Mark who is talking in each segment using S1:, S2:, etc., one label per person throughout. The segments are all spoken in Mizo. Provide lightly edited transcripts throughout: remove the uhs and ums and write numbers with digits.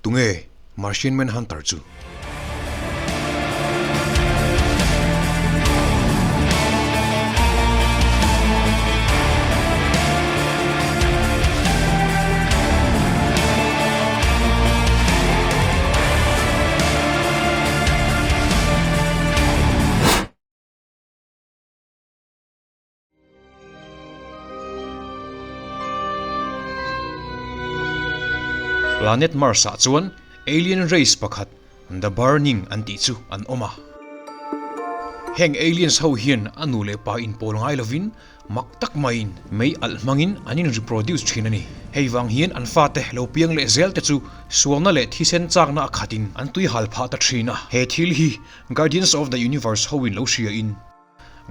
S1: Tunge Martian Manhunter chu? Planet Mars ah chuan alien race pakhat The Burning an tih chu an awm a. Heng aliens ho hian a nu leh pa inpawl ngai lovin mak tak maiin mei alh hmangin an in reproduce thin a ni. Hei vang hian an fate lo piang leh zel te chu sualna leh thisen chakna a khatin an tui hal phah ta thin a. He thil hi Guardians of the Universe ho in lo hria in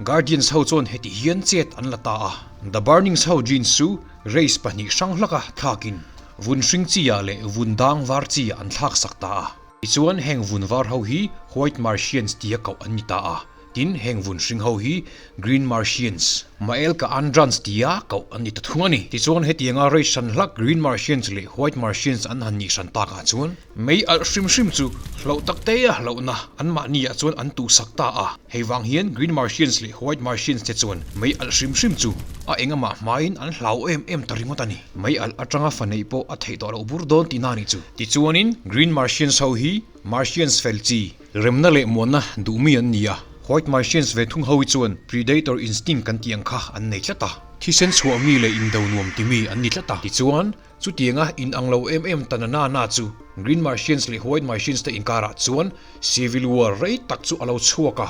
S1: Guardians ho chuan heti hian chet an la ta a, The Burnings ho genes chu race pahnih hrang hlaka thlakin vun hring chi ah leh vun dang var chi ah an thlak sak ta a. Tichuan heng vun var ho hi White Martians tia koh an ni ta a, tin heng vun hring ho hi Green Martians, Maelka Andrans tia koh an ni ta thung a ni. Tichuan hetianga race hran hlak Green Martians leh White Martians an han nih hran takah chuan, Mei alh hrim hrim chu hlauh tak te a hlauhna anmahni ah chuan an tuhsak ta a. Hei vang hian Green Martians leh White Martians te chuan mei alh hrim hrim chu a engamah hmain an hlau em em ta ringawt a ni. Mei alh atanga fa neih pawh a theih tawh loh bur dawn tihna a nih chu. Tichuanin Green Martians ho hi Martians fel chi, remna leh muanna duhmi an ni a, White Martians ve thung ho hi chuan Predator Instinct kan tih ang kha an nei tlat a. Thisen chhuah mi leh indo nuam timi an ni tlat a. Tichuan Chutianga in ang lo em em ta na na na chu Green Martians leh White Martians te inkarah chuan Civil War rei tak chu a lo chhuak a.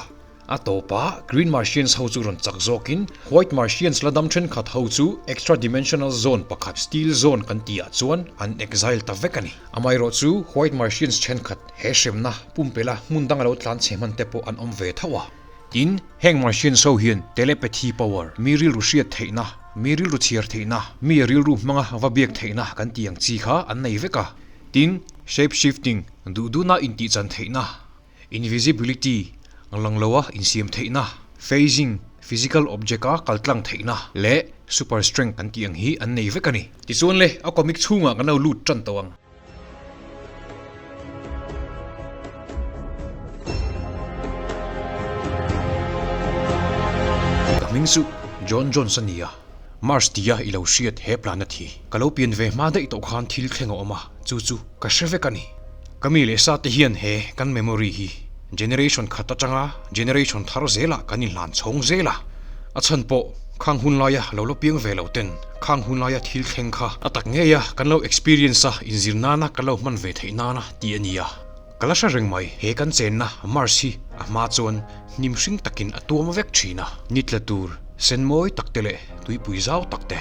S1: A tawpah Green Martians ho chu rawn chak zawkin White Martians la dam thenkhat ho chu Extra Dimensional Zone pakhat Steel Zone kan tihah chuan an exile ta vek a ni. Amaherawhchu White Martians thenkhat he hremna pumpelha hmun danga lo tlan chhe hman te pawh an awm ve tho a. Tin, heng Martians ho hian telepathy power, mi rilru hriat theihna, mi rilru chhiar theihna, mi rilru hmanga va biak theihna kan tih ang chi kha an nei vek a. Tin, shape shifting, duh duhna intihchan theihna, invisibility, lang loa insiam theihna, phasing, physical object-a kaltlang theihna, leh super strength kan tih ang hi an nei vek a ni. Tichuan le, a comic chhungah kan lo lut tan tawh ang. Ka hming chu John Jones a ni a, Mars tia i lo hriat he planet hi ka lo pian ve hma daih tawh khan thil thleng a awm a, chu chu ka hre vek a ni. Ka mi leh sa te hian he kan memory hi generation khat atanga generation thar zelah kan inhlan chhawng zel a, a chhan pawh khang hun laia lo la piang ve lo ten khang hun laia thil thleng kha a tak ngei a kan lo experience a inzir nana kan lo hman ve theih nana tih a ni a, ka la hre reng mai. He kan chenna Mars hi a hma chuan hnim hring takin a tuam vek thin a, ni tla tur sen mawi tak te leh tuipui zau tak te.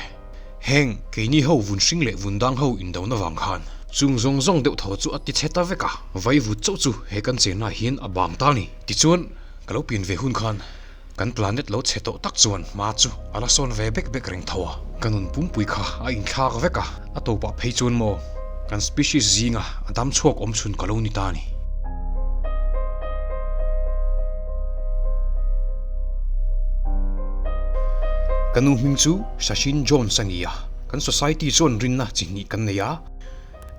S1: Heng keini ho vun hring leh vun dang ho indona vang khan chung zawng zawng deuh tho chu a ti chhe ta vek a, vaivut chauh chu he kan chenna hian a bang ta a ni. Tichuan ka lo pian ve hun khan Kan planet lo chhe tawh tak chuan hma chu a la sawn ve bek bek reng tho a. Ka nun pumpui kha a inthlak vek a, a tawpah phei chuan maw kan species zinga a dam chhuak awm chhun ka lo ni ta a ni. Ka nu hming chu Sachin Jones a ni a, kan society chuan rinna chi hnih kan nei a,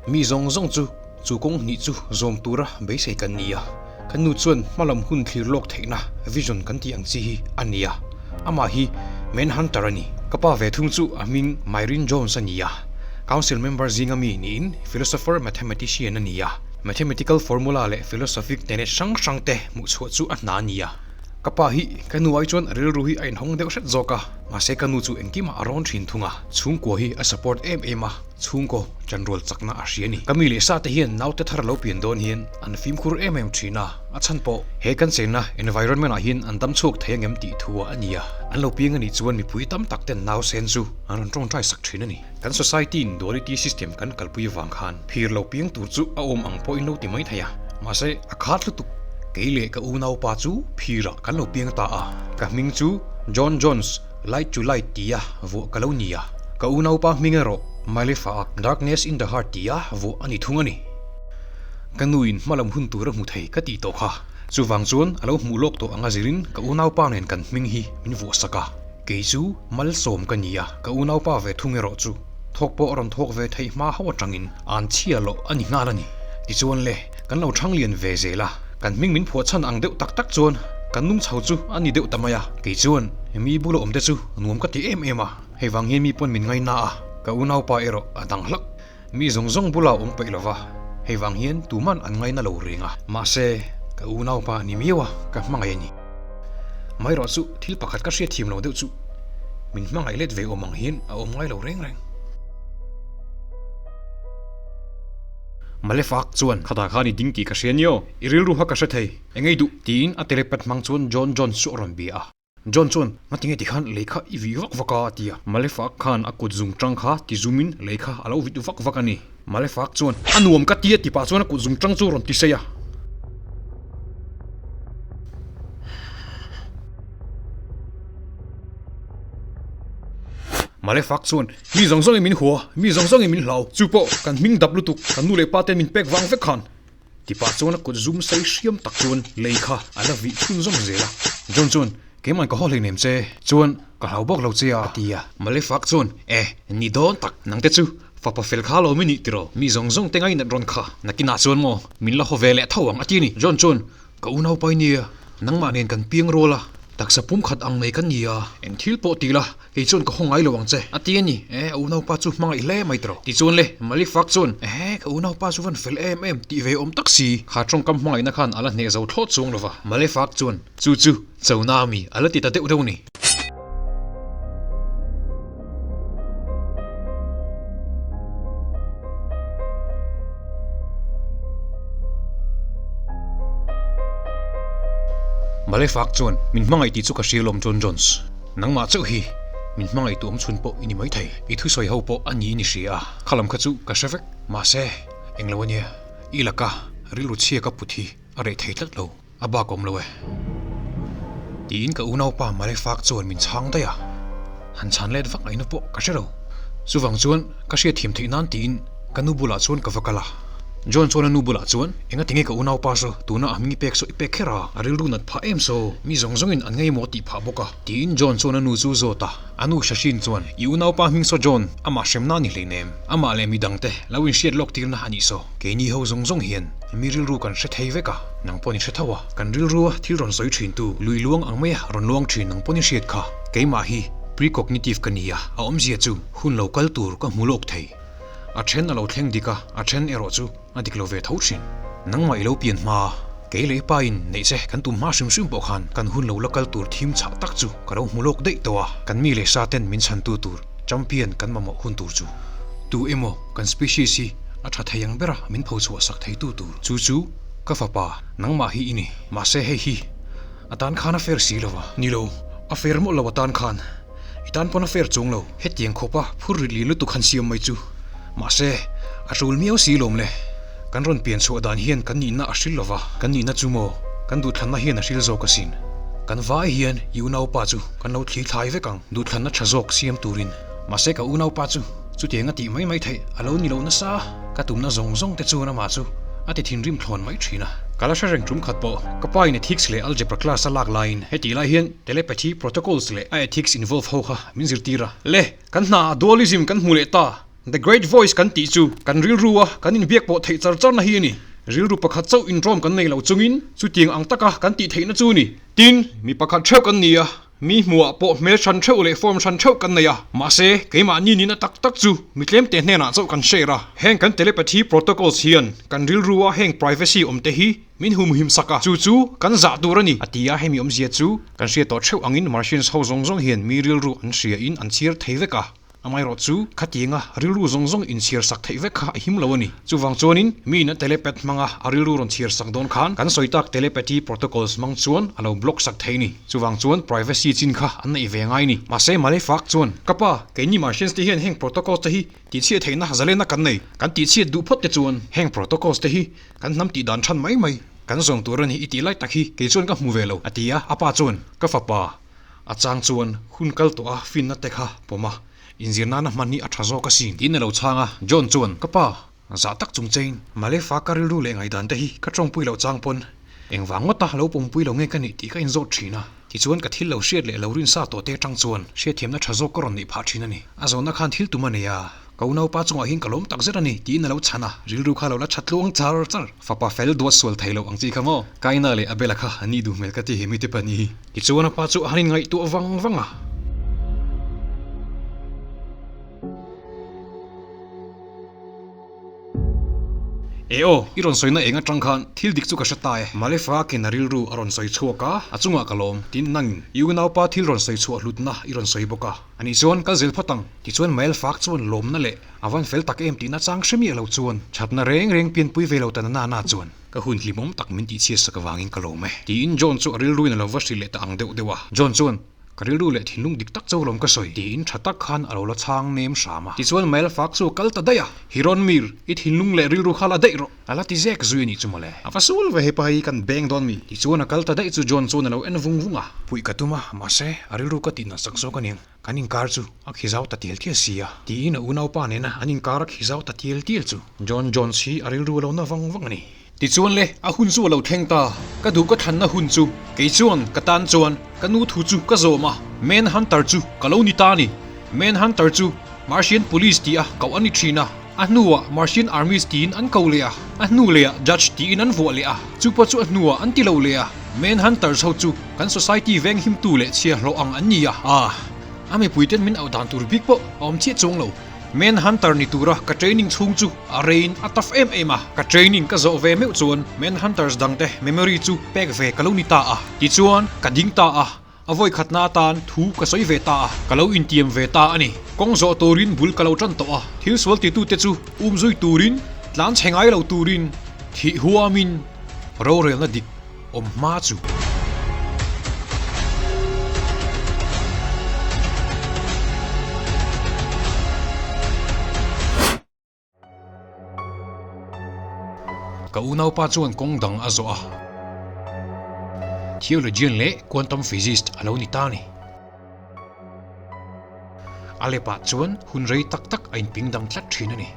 S1: mi zawng zawng chu Chu kawng hnih chu zawm tura beisei kan ni a, kan nu chuan hmalam hun thlir lawk theihna vision kan tih ang chi hi a ni a, amah hi Manhunter a ni. Ka pa ve thung chu a hming Myrin Jones a ni a, Council member zinga mi niin philosopher mathematician a ni a, mathematical formula leh philosophic tenet hrang hrang te hmuhchhuah chu a hna a ni a. Ka pa hi ka nu ai chuan a rilru hi a inhawng deuh hret zawk a, mahse ka nu chu engkimah a rawn thin thung a, chhungkua hi a support em em a. Chhungkaw chanrual chakna a hria a ni. Ka mi leh sa te hian naute thar lo pian dawn hian an fimkhur em em thin a, a chhan pawh he kan chenna environment ah hian an dam chhuak thei angem tih thu ah a ni a, an lo piang a nih chuan mipui tam tak ten nau sen chu an rawn tawngtai sak thin a ni. Kan society in duality system kan kalpui avang khan phir lo piang tur chu a awm ang pawh in lo ti mai thei a, mahse a khat lutuk. Kei leh ka unaupa chu phirah kan lo piang ta a, ka hming chu John Jones, Light to Light tia vuah ka lo ni a, ka unaupa hming erawh Malefa-a Darkness in the Heart tia vuah a ni thung a ni. Ka nuin hmalam hun tur a hmu thei ka tih tawh kha. Chuvang chuan a lo hmuh lawk tawh anga zirin ka unaupa nen kan hming hi min vuah sak a. Kei chu Malsawm ka ni a, ka unaupa ve thung erawh chu thawk pawh a rawn thawk ve theih hma ho atangin an chhia loh a ni nghal a ni. Tichuan le, kan lo thang lian ve zel a, kan hming min phuah chhan ang deuh tak tak chuan kan nung chho chu a ni deuh ta mai a. Kei chuan mi bula awm te chu nuam ka ti em em a, hei vang hian mi pawn min ngaina a, ka unaupa erawh a dang hlak. Mi zawng zawng bula awm peih lova, hei vang hian tuman an ngaina lo reng a. Mahse, ka unaupa ni miau a, ka hmangaih a ni. Mai erawh chu thil pakhat ka hriat thiam lo deuh chu min hmangaih let ve awm ang hian a awm ngai lo reng reng. Malefak chuan, Khatah khan i ding tih ka hria ni aw, i rilru kha ka hre thei, eng ei duh? Tiin a telepath hmang chuan John Jones chu a rawn bia a. John chuan, Ngatinge tikhan lei kha i vih vak vak a? a ti a. Malefak khan a kut zung tang kha ti zumin lei kha a lo vit vak vak a ni. Malefak chuan, A nuam ka ti a ti pah chuan a kut zung tang chu a rawn ti sei a. Malefak chuan, Mi zawng zawngin min hua, mi zawng zawngin min hlau, chu pawh kan hming dap lutuk, kan nu leh pa ten min pek vang vek khan. Ti pah chuan a kut zum sei hriam tak chuan lei kha a la vih chhunzawm zel a. John chuan, Keimah ka haw hleinem che, chuan ka hlau bawk lo che a, a ti a. Malefak chuan, E, ni dawn tak, nangte chu fapa fel kha lo mi nih tiraw, mi zawng zawng te ngainat rawn kha, nakinah chuan maw min la haw ve leh tho ang, a ti a ni. John chuan, Ka unaupa i nia, nangmah nen kan piang rual a, taksa pumkhat ang nei kan ni a, eng thil pawh ti la, kei chuan ka haw ngai lo ang che, a ti a ni. E, a unaupa chu hmangaih hle mai tawh. Tichuan le, Malifak chuan, Ehe, ka unaupa chu van fel em em tih ve awm tak si. Kha tawngkam hmangaihna khan a la hneh zo thlawt chuang lo va. Malifak chuan, Chu chu, chona ami a la ti ta deuh deuh ni. Malefak chuan min hmangaih tih chu ka hria lawm John Jones. Nangmah chauh hi min hmangaih tu awm chhun pawh i ni maithei. I thusawi ho pawh a niin i hria a, khalam kha chu ka hre vek. Mahse, englo ania, i laka rilru chhia ka put hi a reh thei tlat lo. A bak awm lo e. Tiin ka unaupa Malefak chuan min chhang daih a, han chhan let vak ngaihna pawh ka hre lo. Chuvang chuan ka hriatthiam theih nan tiin ka nu bulah chuan ka va kal a. John chuan a nu bulah chuan, Enga tinge ka unaupa saw tuna a hming i pek saw i pek kher a, a rilru nat phah em saw, mi zawng zawngin an ngei maw tih phah bawk a. Tiin John chuan a nu chu zawt a. A nu Shashin chuan, I unaupa hming saw John, amah hremna a ni hleinem. Amah leh midangte lo inhriat lawk tirna a nih saw. Keini ho zawng zawng hian mi rilru kan hre thei vek a, nang pawn i hre tho a. Kan rilrua thil rawn sawi thintu lui luang ang maia rawn luang thin nang pawn i hriat kha. Keimah hi precognitive ka ni a, a awmzia chu hun lo kal tur ka hmu lawk thei. A then a lo thleng dik a, a then erawh chu A dik lo ve tho thin. Nangmah i lo pian hma, kei leh i pa in neih che kan tum hma hrim hrim pawh khan kan hun lo la kal tur thim chhah tak chu ka lo hmu lawk daih tawh a. Kan mi leh sa ten min chhantu tur champion kan mamawh hun tur chu tu emaw kan species hi a tha thei ang bera min pho chhuah sak theitu tur chu chu ka fapa nangmah hi i ni. Mahse hei hi a tan khan a fair si lo va. Ni lo, a fair mawlh lo a tan khan. I tan pawn a fair chung lo. Hetiang khawpa phur rit lian lutuk han siam mai chu. Mahse, a tul miau si lawm le. Kan rawn pian chhuah dan hian kan nihna a hril lova, kan nihna chu maw, kan duhthlanna hian a hril zawk asin. Kan vai hian i unaupa chu kan lo thli thlai vek ang, duhthlanna tha zawk siam turin. Mahse ka unaupa chu chutiang a tih mai mai theih a lo ni lo nasa, ka tumna zawng zawng te chuan amah chu a ti thinrim thlawn mai thin a. Ka la hre reng tum khat pawh, ka pa in ethics leh algebra class a lak laiin hetih lai hian telepathy protocols leh a ethics involve ho kha min zirtir a. Le! Kan hnaah dualism kan hmu leh ta. The Great Voice kan tih chu kan rilru a kan inbiak pawh theih char charna hi a ni. Rilru pakhat chauh inṭawm kan nei lo chungin chutiang ang taka kan tih theihna chu a ni. Tin, mi pakhat theuh kan ni a, mi hmuhah pawh hmel hran theuh leh form hran theuh kan nei a. Mahse, keimahni nihna tak tak chu mi tlemte hnenah chauh kan share a. Heng kan telepathy protocols hian kan rilrua heng privacy awmte hi Min humhim sak a, chu chu kan zah tur a ni, a ti a, hemi awmzia chu kan hria tawh theuh angin Martians ho zawng zawng hian mi rilru an hria in an chhiar thei vek a, amaherawh chu khatianga rilru zawng zawng inchhiar sak theih vek kha a him lo a ni. Chuvang chuanin mi in a telepath hmanga a rilru rawn chhiar sak dawn khan kan sawi tak telepathy protocols hmang chuan a lo block sak thei ni. Chuvang chuan privacy chin kha an neih ve ngai ni. Mahse Malefak chuan, Ka pa, keini Martians te hian heng protocols te hi tihchhiat theihna zalenna kan nei, kan tihchhiat duh phawt te chuan heng protocols te hi Kan hnam tih dan than mai mai kan zawng tur a ni i tih lai tak hi kei chuan ka hmu ve lo, a ti a. A pa chuan, Ka fapa, a chang chuan hun kal tawh a finna te kha pawm a, inzir nana hman hi a tha zawk asin, tiin a lo chhang a. John chuan, Ka pa, zah tak chung chein Malefa ka rilru leh ngaihdan te hi ka tawngpui loh chang pawn engvang ngawta lo pawmpui lo nge ka nih tih ka inzawt thin a. Tichuan ka thil lo hriat leh lo rinsa tawh te atang chuan hriatthiamna tha zawk ka rawn neih phah thin a ni. A zawhna khan thil tum a nei a. Ka unaupa chungah hian ka lawm tak zet a ni, tiin a lo chhan a, rilru kha a lo la tha tluang char char. Fapa fel duat sual thei loh ang chi kha maw? Kaina leh Abela kha an nih duh hmel ka ti he mite pahnih hi. Tichuan a pa chu a han inngaihtuah vang vang a. E aw, i rawn sawina eng atang khan thil dik chu ka hre ta e. Malefakin a rilru a rawn sawi chhuak a, a chungah ka lawm. Tin, nangin i unaupa thil rawn sawi chhuah hlutna i rawn sawi bawk a. Ani chuan kal zel phawt ang. Tichuan Maelfak chuan lawmna leh a van fel tak em tihna chang hre miah lo chuan thatna reng reng pianpui ve lo ta na na chuan ka hun hlimawm tak min tihchhiat sak avangin ka lawm e. Tiin John chu a rilruin a lo va hrilh leh ta ang deuh deuh a. John chuan Ka rilru leh thinlung dik tak chu lawm ka sawi tiin tha tak khan a lo la chhang nem hram a. Tichuan Maelfak chu a kal ta daih a, Hironmir, i thinlung leh rilru kha la daih rawh. A la ti zek zui a nih chu mawle. A va sul ve hepa hi kan beng dawn mi? Tichuan a kal ta daih chu John chuan a lo en vung vung a. Puih ka tum a, mahse a rilru ka tih natsak zawk a niang. Kan inkar chu a khi zau ta tial tial si a. Tiin a unaupa nena an inkar a khi zau ta tial tial chu John Jones hi a rilru a lo na vang vang a ni. Tichuan le, a hun chu a lo thleng ta. Ka duh ka thlanna hun chu kei chuan ka tan chuan ka nu thu chu ka zawm a, Manhunter chu ka lo ni ta a ni. Manhunter chu Martian Police tih a koh a ni thin a, a hnuah Martian Armies tiin an ko leh a, a hnu lehah Judge tiin an vuah leh a, chu pawh chu a hnuah an ti lo leh a. Manhunters ho chu kan society veng himtu leh chhiahhlawh ang an ni a, ah, a mipuiten min auh dan tur bik pawh a awm chiah chuang lo. Manhunter ni tura ka training chhung chu a reiin a tough em em a, ka training ka zawh ve meuh chuan Manhunters dangte memory chu pek ve ka lo ni ta a, tichuan ka ding ta a, a vawi khatna atan thu ka sawi ve ta a, ka lo intiam ve ta a ni. Kawng zawh turin bul ka lo tan tawh a, thil sual titute chu um zui turin, tlan chhe ngai lo turin, thih huamin rorelna dik awm hma chu. Ka unaupa chuan kawng dang a zawh a. Theologian leh quantum physist a lo ni ta a ni. A lepah chuan hun rei tak tak a inping dang tlat thin a ni.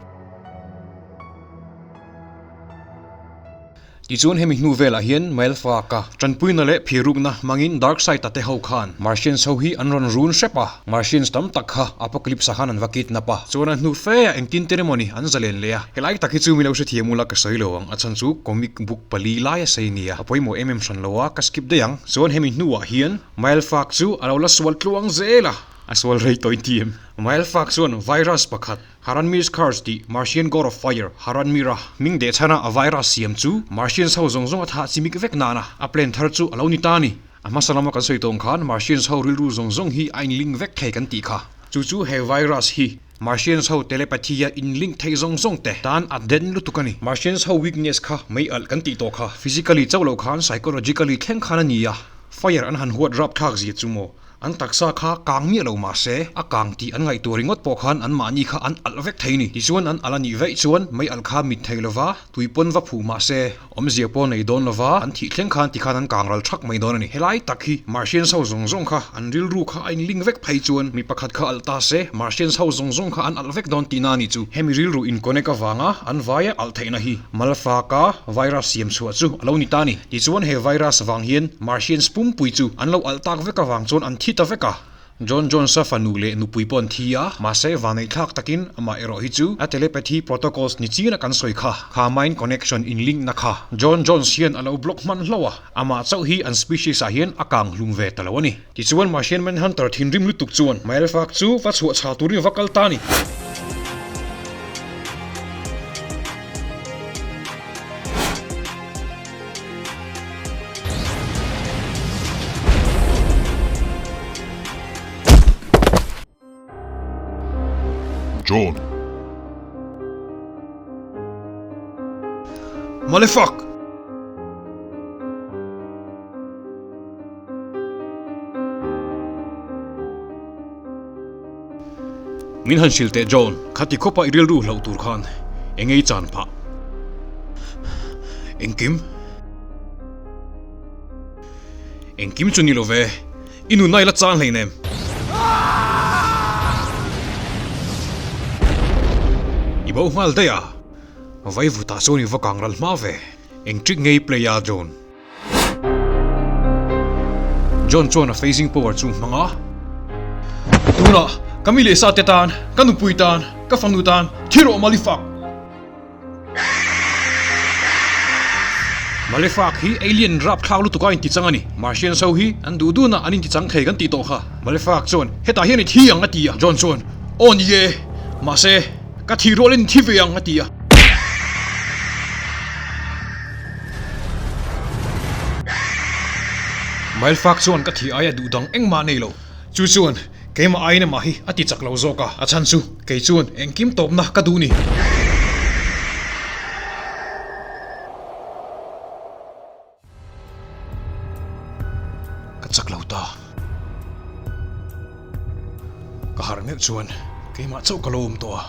S1: Tichuan hemi hnu velah hian Maelfaka tanpuina leh phirukna hmangin Darkseid-a te ho khan Martians ho hi an rawn run hrep a, Martians tam tak kha Apocalypse-a khan an va kidnap a, chuan a hnu fe a engtin ten emawni an zalen leh a. Helai tak hi chu mi lo hrethiam ula ka sawi lo ang, a chhan chu comic book pali lai a sei nia, a pawimawh em em hran lo a, ka skip daih ang. Chuan hemi hnuah hian Maelfak chu a lo la sual tluang zel a, a sual rei tawh in ti em? Maelfak chuan virus pakhat Haranmir's Curse tih Martian God of Fire, Haranmir-a hming deh chhana a virus siam chu Martians ho zawng zawng a thah chimik vek nana a plan thar chu a lo ni ta a ni. A hmasa lama kan sawi tawng khan Martians ho rilru zawng zawng hi a inlink vek thei kan tih kha. Chu chu he virus hi Martians ho telepathy-a inlink theih zawng zawng te tan a den lutuk a ni. Martians ho weakness kha mei alh kan tih tawh kha physically chauh loh khan psychologically thleng khan a ni a, fire an han huat rapthlak zia chu maw? An taksa kha kang miah lo mah se, a kang tih an ngaihtuah ringawt pawh khan anmahni kha an alh vek thei ni. Tichuan an alh a nih vaih chuan mei alh kha mit thei lova, tui pawn va phuh mah se, awmzia pawh nei dawn lova, an thih thleng khan tikhan an kang ral thak mai dawn a ni. Helai tak hi Martians ho zawng zawng kha an rilru kha a inling vek phei chuan mi pakhat kha alh ta se, Martians ho zawng zawng kha an alh vek dawn tihna a nih chu. Hemi rilru inconnect avanga an vaia alh theihna hi Malfaka virus siam chhuah chu a lo ni ta a ni. Tichuan he virus vang hian Martians pumpui chu an lo alh tak vek avang chuan an thi ta vek a. John Jones-a fanu leh nupui pawh an thi a, mahse vaneihthlak takin amah erawh hi chu a telepathy protocols ni chian a kan sawi kha, kha mind connection in link na kha John Jones hian a lo block hman hlauh a, amah chauh hi an species ah hian a kang hlum ve ta lo a ni. Tichuan Martian Manhunter thinrim lutuk chuan Maelfak chu va chhuah chha turin va kal ta a ni.
S2: John.
S1: Malefak! Min han hrilh teh John, khati khawpa i rilru hlauh tur khan eng ei chan phah? Engkim? Engkim chu ni lo ve, i nunna i la chang hleinem. I bo nghal daih a, vaivutah chuan i va kang ral hma ve. Eng trick nge i play a John? John chuan a phasing power chu hmang a. Tunah ka mi leh sa te tan, ka nupui tan. Ka fanu tan thi rawh Malifak! Malifak hi alien rapthlak lutuk a intichang a ni. Martians ho hi an duh dun a, an intichang thei kan tih tawh kha. Malifak chuan, Hetah hian i thi ang a ti a. John chuan, Aw ni e, mahse ka thih rualin i thi ve ang a ti a. Mailfak chuan ka thih aia duh dang engmah nei lo. Chu chuan keimah aiin amah hi a ti chak lo zawk a, a chhan chu kei chuan engkim tawpna ka duh ni. Ka chak lo ta. Ka harh meuh chuan keimah chauh ka lo awm tawh a.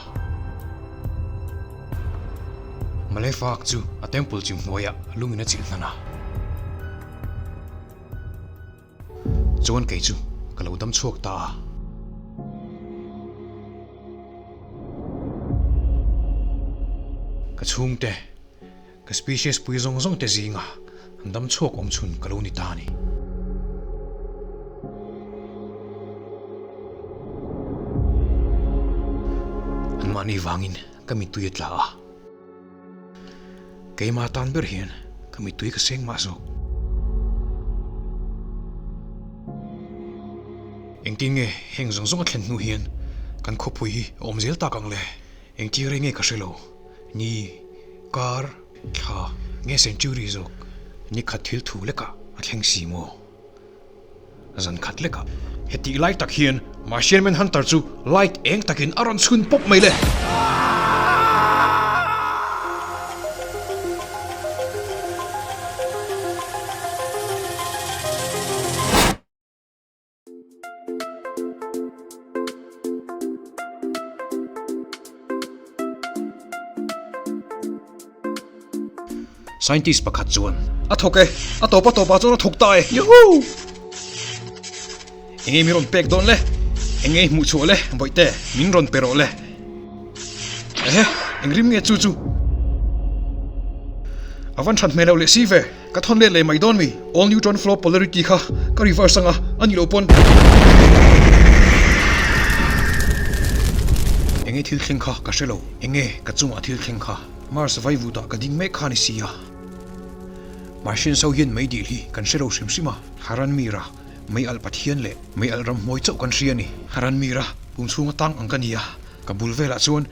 S1: Malefak chu a temple chim hnuaiah lungin a chilh hnan a. Chuan kei chu ka lo dam chhuak ta a. Ka chhungte. Ka species pui zawng zawng te zinga an dam chhuak awm chhun ka lo ni ta a ni. Anmahni vangin ka mittui a tla a, keimah tan ber hian ka mittui ka seng mah zawk. Engtin nge heng zawng zawng a thlen hnu hian kan khawpui hi a awm zel tak ang le? Engtir rei nge ka hre lo. Ni, kar, thla, nge century zawk? Ni khat thil thu lekah a thleng si maw? Zan khat lekah. Hetih lai tak hian Martian Manhunter chu light eng takin a rawn chhun pawp mai le! Scientist pakhat chuan, A thawk e! A tawp a tawpah chuan a thawk ta e! Yahoo! Enge min rawn pek dawn le? Enge i hmuh chhuah le? Bawihte, min rawn pe rawh le! Ehe, eng rim nge chu chu? A van that hmel loh leh si ve! Ka thawn let leh mai dawn mi? All neutron flow polarity kha ka reverse anga a nih loh pawn. Enge thil thleng kha ka hre lo. Enge ka chungah thil thleng kha? Mars vaivut ah ka ding mek kha ni si a. Martians ho hian mei dil hi kan hre lo hrim hrim a. Haranmira, mei alh Pathian leh mei alh ramhmuai chauh kan hria a ni. Haranmira, pum chhunga tang ang ka ni a. Ka bul velah chuan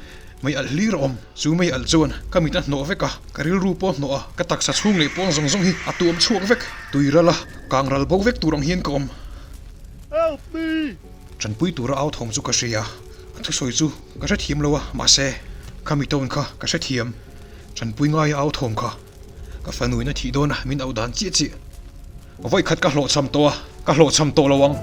S1: Mei alh hlir a awm. Chu mei alh chuan ka mit a hnawh vek a, ka rilru pawh a hnawh a, ka taksa chhung leh pawn zawng zawng hi a tuam chhuak vek. Tui ral a, kang ral bo vek tur ang hian ka awm.
S2: Help me!
S1: Tanpui tura au thawm chu ka hria, a thusawi chu ka hrethiam lo a, mahse, ka mi tawn kha ka hrethiam. Tanpui ngaia au thawm kha ka fanu in a thih dawn a, min auh dan chiah chiah. Vawi khat ka hlawhchham tawh a, ka hlawhchham tawh lo ang.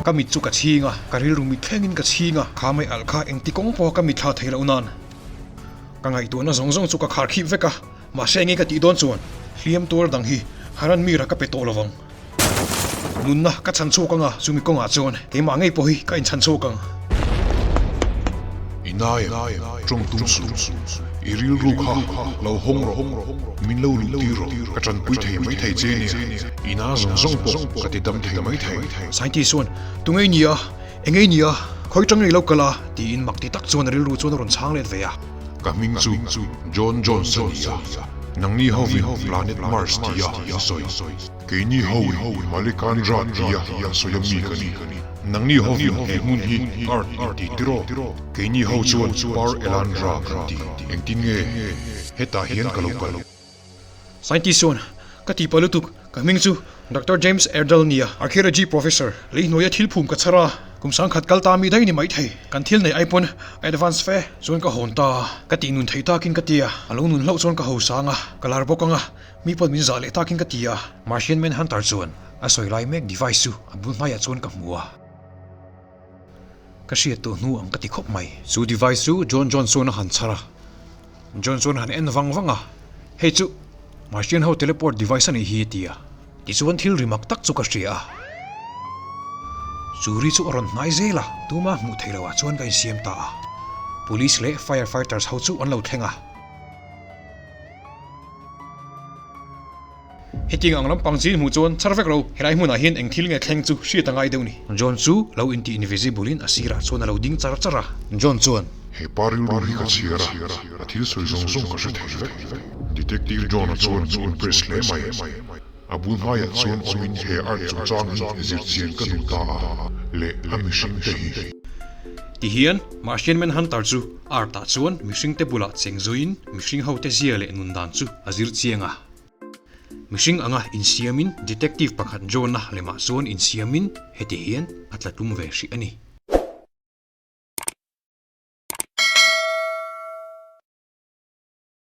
S1: Ka mit chu ka chhing a, ka rilru mit thlengin ka chhing a, kha mai alh kha engti kawng pawha ka mit thla thei loh nan. Ka ngaihtuahna zawng zawng chu ka khar khip vek a, mahse enge ka tih dawn chuan hliam tuar dang hi Haran Mira ka pe tawh lo vang. Nunna ka chhan chhuak ang a, chumi kawngah chuan keimah ngei pawh hi ka inchhan chhuak ang.
S2: I nai tawng tum suh, i rilru kha lo hawng rawh, min lo luh tir rawh, ka tanpui thei mai thei che nia, i na zawng zawng pawh ka ti dam thei mai thei.
S1: Scientist chuan, Tu ngei nia, eng ngei nia, khawi tang ngei lo kal a, tiin mak ti tak chuan a rilru chuan a rawn chhang let ve a.
S2: Ka hming chu John Jones a ni a, nangni hovin Planet Mars tia in sawi. Keini hoin Malekandra tia in sawi a mi ka ni. Nangni hovin he hmun hi Earth in ti tiraw? Keini ho chuan Par Elandra kan ti. Engtin nge hetah hian ka lo kal?
S1: Scientist chuan, Ka tihpah lutuk, ka hming chu Doctor James Erdal nia, Archaeology Professor, lei hnuaia thil phum ka chhar a, kum sangkhat kal ta mi daih ni maithei, kan thil nei ai pawn a advance fe chuan ka hawn ta a, ka tih nun theih takin ka ti a, a lo nun hlauh chuan ka ho sang a, ka lar bawk ang a, mi pawn min zah leh takin ka ti a. Martian Manhunter chuan a sawi lai mek device chu a bul hnaiah chuan ka hmu a. Ka hriat tawh hnu ang ka ti khawp mai. Chu device chu John Jones chuan a han chhar a. John chuan a han en vang vang a, Hei chu Martian ho teleport device a nih hi a ti a. Tichuan thil ri mak tak chu ka hria a. Chu ri chu a rawn hnai zel a, tuma hmuh theih loh ah chuan ka insiam ta a. Police leh firefighters ho chu an lo thleng a. Hetiang ang lampang zin hmuh chuan char vek lo, helai hmunah hian eng thil nge thleng chu hriat a ngai deuh ni. John chu lo intih invisible in a sirah chuan a lo ding char char a. John chuan.
S2: He pa rilru hi ka chhiar a, a thil sawi zawng zawng ka hre thei vek. Detective John-a chuan min impress hle mai. A bul hmaiah chuan awmin he art chungchang hi zir chian ka duh ta a, leh a mihring te hi.
S1: Tihian, Martian Manhunter chu art-ah chuan mihringte bulah cheng zuiin mihring hote zia leh nun dan chu a zir chiang a. Mihring anga insiamin detective pakhat John-a lemah chuan insiamin heti hian a tla tum ve hrih a ni.